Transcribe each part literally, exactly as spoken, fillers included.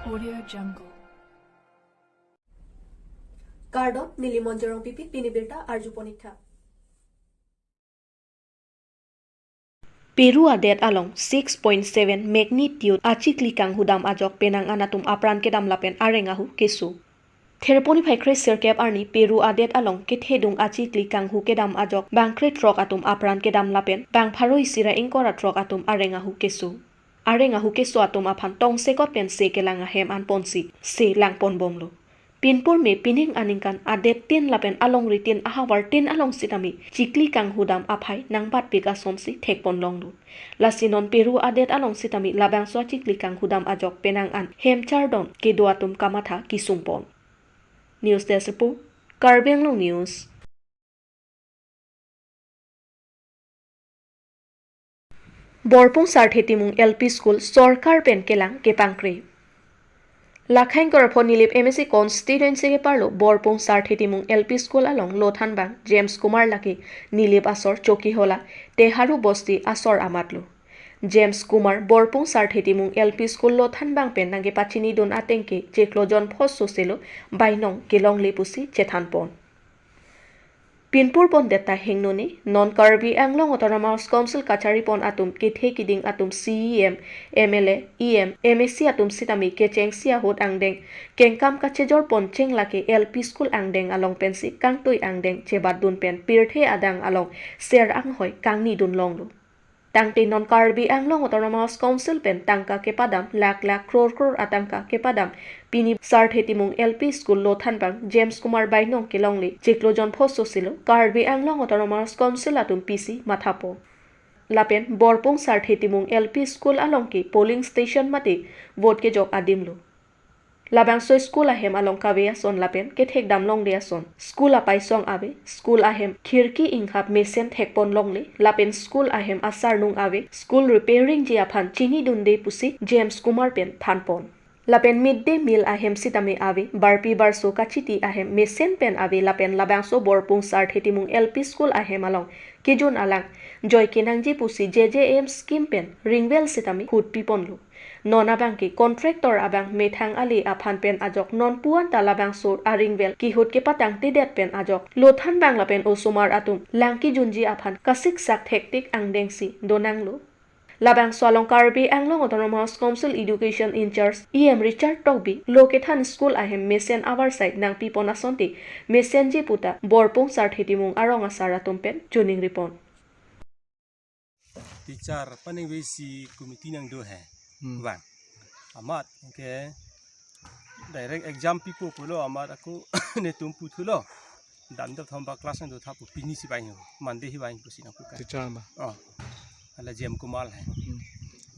Audio Jungle. Kardom, neli Monjorong Pipi, pini birta arju ponik tha. Peru adet along six point seven magnitude achikli kanghudam ajok penang an atum apran kedam lapen areng ahu keso. Therpo niphai kre sirkep arni Peru adet along kethedung achikli kanghu kedam ajok bang kre throk atum apran kedam lapen bang pharo isi ra ingkoi ra throk atum areng ahu keso. Areng ahu keso atum aphan tongsekot pen se kelang ahem anponsi se langpon bomlo. Pinpur me pining aningkan adet tin lapen alongri tin ahavar tin along sitame chikli kanghudam aphai nangbatpik asonsi thekpon longlo. Lasi non Peru adet along sitame labangso achikli kanghudam ajok penang an hem chardon kedo atum kamatha kesung pon. News Desk Report, Karbi Anglong News. Borpung Sarthe Timung L P School sorkar pen kelang kepangkre. Lakhain Korapho Nilip M A C constituency keparlo Borpung Sarthe Timung L P School along lothanbang James Kumar lake Nilip asor Chokihola Teharu Bosti asor amatlo. James Kumar Borpung Sarthe Timung L P School lothanbang pen nangkepachinidun ateng ke chiklo jon pho soselo bainong kelongle pusi chethanpon. Pinpur pondet ta hengnone, non Karbi Anglong Autonomous Council kacharipon atum kethe kiding atum C E M, M L A, E M, M A C atum sitame kechengsi ahut angdeng kengkam kachejorpon cheng lake L P School angdeng along pensi kangtui angdeng chebatdun pen pirthe adang along ser anghoi kangnidun longlo. Tangte non Karbi Anglong Autonomous Council pen tangka kepadam lakh lakh crore crore atangka kepadam pini Sarthe Timung L P School lothanbang James Kumar bainong kelongle chiklo jon pho soselo Karbi Anglong Autonomous Council atum pisi mathapo. Lapen Borpung Sarthe Timung L P School along ke polling station mate vote kejok adimlo. Labangso school ahem along kave ason lapen kethekdam longde ason. School apaisong ave, school ahem khirki inghap mesen thekpon longle, lapen school ahem asarnung ave, school repairing ji aphan chinidunde pusi James Kumar pen thanpon. Lapen mid day meal ahem sitame ave, barpi barso kachiti ahem mesen pen ave, lapen labangso Borpung Sarthe Timung L P School ahem along kejun alang joi kenangji pusi J J M scheme pen ringvel sitame hut piponlo. Non abang ke contractor abang methang ale aphan pen ajok non puan ta labangso aringvel kehut kepatangtedet pen ajok lothanbang lapen osomar atum lang kejunji aphan kasiksak thektik angdengsi donanglo. Labangso along Karbi Anglong Autonomous Council Education in-charge E M Richard Tokbi lo kethan school ahem mesen avarsai nangpipon asonte mesenji puta Borpung Sarthe Timung arong asar atum pen choningripon. Teacher paningve isi committee nangdo he. Hmm. Bang. Amat ke direct exam pipo pulo amat ako netum puthulo. Damdap thomba class nangdo thapo pini si bang. Monday hi bang pusi nangpuka. Teacher ma. Oh. Hala James Kumar he. Hmm.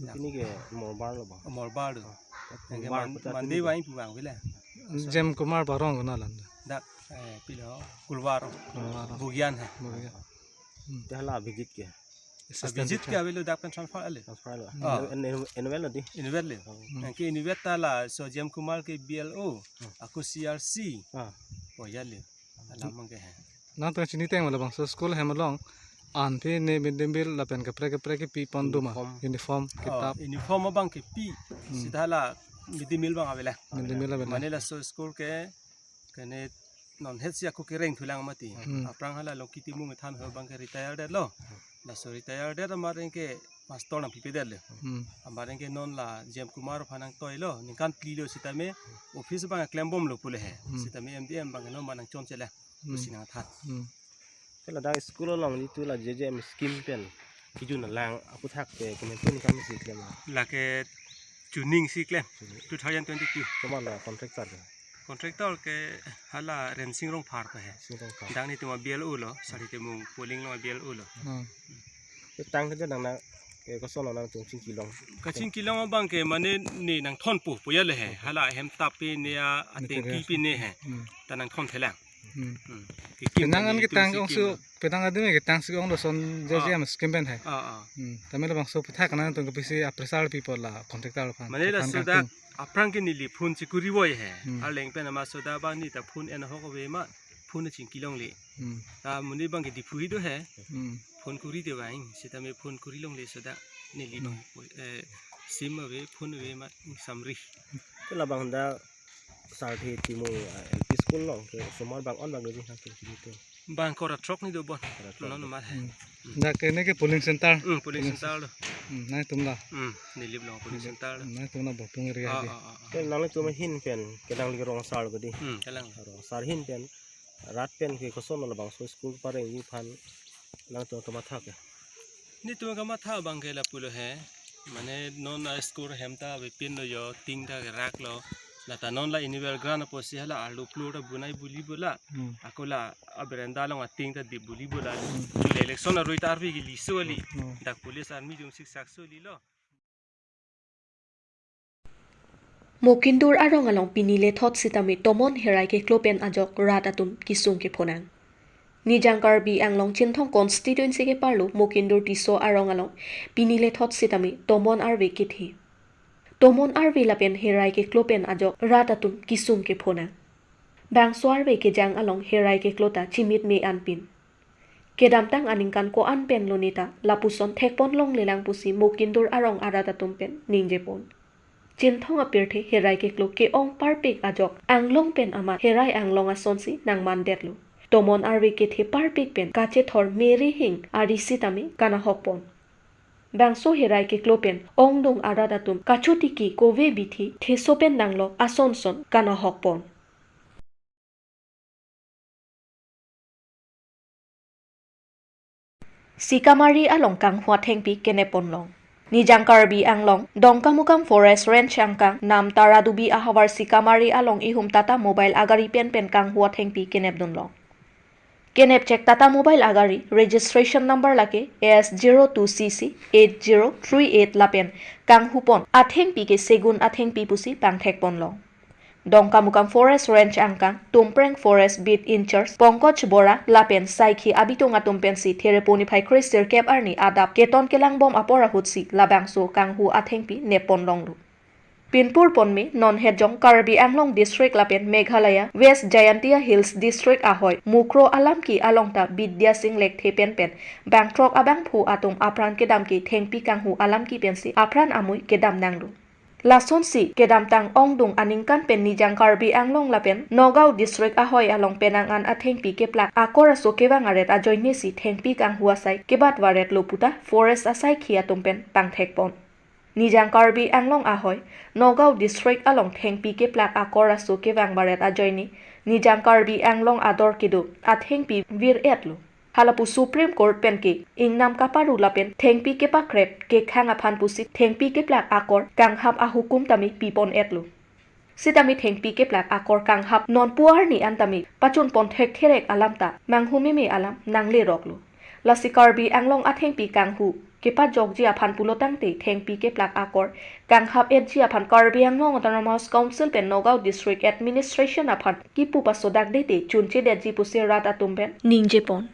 Ya. Pini ke Morbar lo bang. Morbar lo. Oh. Anke Morbar Mon-, puta Monday pini ke bang pu bang vile. James Kumar barong kona landa. Dak, eh, pilo Kulwar. Kulwar. Bugian he. Bugian. Hmm. Te hala Abhijit ke? Assistant Abhijit ke teacher. Avelo dak pen transfer ale. Transfer lo. Hmm. Ah. Annual, annual lo di. Annual le. Hmm. Anke annual ta laso James Kumar ke B L O. Hmm. Ako C R C. Ah. Oh ya le. Alam mang ke he. Nangtum chiniteng ma labangso school ahem along. Anphi ne midday meal lapen kaprek kaprek kepipon do ma. Uniform. Uniform, oh, kitap. Uniform abang kepi. Hmm. Sita la midday meal bang avela. Midday meal avela. Mane laso school ke kene non het si ako kereng thulang mati. Hmm. Aphrang hala Longki Timung than ho bang ke retire detlo. Laso retire det amat anke master nangpipedet le. Hmm. Amat anke non la James Kumar aphan nangtoilo, ningkan phli lo sitame office bang klembomlo pule he. Hmm. Sitame M D M bang no ma nangchonche le. Hmm. Pusi nangthan. Hmm. Te ladak school along jitu la J J M scheme pen kejun alang aputhak ke komantu ningkan si klem? Lake chuning si klem. Chuning. Two thousand twenty-two. Komat lo contractor ke? Contractor ke hala Rensing Rongphar ke he. Rensing Rongphar. Dak netum a-B L O lo, Sarthe Timung polling along a-B L O lo. Hmm. Te tangte nang na ke koson lo nangtum chingkilong? Kachingkilong abang ke mane ne nangthonpo pu ya le he. Hala ahem tap pi ne a, ateng ki pi ne he. Hmm. Ta nangthon thelang. Hmm. Hmm. Kekim penang an ne ketang tum si ong su, kim lo. Penang adim ketang si ong lo son J J M scheme pen he. Ah, ah. Hmm. Tame labangso aputhak nangtum kopisi a-pressure pipo la contractor aphan. Mane la ketang soda kangtung. Aphrang ke neli phone chikuri voi he. Hmm. Arleng pen ama soda bang ne ta phone en ahok ave ma phone chingkilongle. Hmm. Ta muni bang ke Diphu hi do he. Hmm. Phone kuri de bang, sitame phone kuri longle soda neli bang. Hmm. Eh, sim ave, phone ave ma samri. Labang dak Sarthe Timung, ah, L P school along ke osomar bang-on bang doji hang ke itu. Bang kora throk ni do bon. Kora throk non do. Mar he. Hmm. Dak ke ne ke polling center. Hmm, polling center do. Hmm, nangtum la. Hmm, Nilip along polling center do. Hmm, nangtum la Borpung area. Ah, ke. Ah, ah, ah. Ke nangtum ahin pen, ke nangli Rongsar ke di. Hmm, kelang. Rongsar ahin pen, rat pen ke koson labangso school pareng yu aphan nangtum kamatha ke. Netum kamatha abang ke lapulo he. Mane non a school hem ta avepin lo jo, ting ta kerak lo. Lata non la annual grant apotsi hala arlo floor ta bunai buli bola. Hmm. Ako la a veranda along ating ta dip buli bola. Hmm. Chule election arui ta arve ke liso ali. Hmm. Dak police army jumsik sakso ali lo. Mokindur arong along pini lethot sitame tomon herai keklo pen ajok rat atum kesung kephonang. Nijang Karbi Anglong Chinthong constituency keparlo Mokindur Tisso arong along pini lethot sitame tomon arve kethe. Tomon arve lapen herai keklo pen ajok rat atum kesung kephonang. Bangso arve kejang along herai keklo ta chimit me anpin. Kedamtang aningkan ko-an pen lo neta lapuson thekpon longlelang pusi Mokindur arong arat atum pen ningjepon. Chinthong apirthe herai keklo ke-ong parpik ajok anglong pen amat herai anglong asonsi nangmandetlo. Tomon arve kethe parpik pen kachethor meri hing ari sitame kanahokpon. Bangso herai keklo pen ongdung arat atum kachotiki kove bithi theso pen nanglok asonson kanahokpon. Sikamari along kanghu athengpi kenep ponlong. Nijang Karbi Anglong, Dongkamukam Forest Range angkang, Namtara Dubi ahavar Sikamari along ihum Tata Mobile agari pen pen kanghu athengpi kenep dunlong. Kenepchek Tata Mobile agari, registration number lake S zero two C C eight zero three eight lapen kanghupon athengpi ke segun athengpi pusi pangthek ponlong. Dongkamukam Forest Range angkang, Tumpreng Forest Beat Incharge Pankaj Bora lapen saikhi abitung atum pensi Thereponi phai kre sirkep arni adap keton kelangbom apor ahutsi labangso kanghu athengpi nep ponlonglo. Pinpur ponme non hetjong Karbi Anglong District lapen Meghalaya West Jaintia Hills District ahoi Mukroh alamki along ta Bidya Sing Lekthe pen pen bangthrok abangphu atum apran kedam ke thengpi kanghu alamki pensi apran amui kedam nanglo. Lasonsi kedamtang ongdung aningkan pen Nijang Karbi Anglong lapen Nagaon District ahoi along penang an athengpi keplak akor aso kevang aret ajoinesi thengpi kanghu asai kebat varetlo puta forest asaikhi atum pen pangthek pon. Nijang Karbi Anglong ahoi Nagaon District along thengpi keplak akor aso kevang varet ajoine Nijang Karbi Anglong ador kedo athengpi vir-etlo. Halapu Supreme Court pen ke ingnam kaparu lapen thengpi kepakrep kekhang aphan pusi thengpi keplak akor kanghap ahukum tame pipon etlo. Sitame thengpi keplak akor kanghap nonpu arni an tame pachun pon thektherek alam ta manghumeme alam nangleroklo. Lasi Karbi Anglong athengpi kanghu kepajokji aphan pulo tangte thengpi keplak akor kanghap etji aphan Karbi Anglong Autonomous Council pen Nagaon District Administration aphan kipu pasodakde te chunchedetji pusi rat atum pen ningjepon.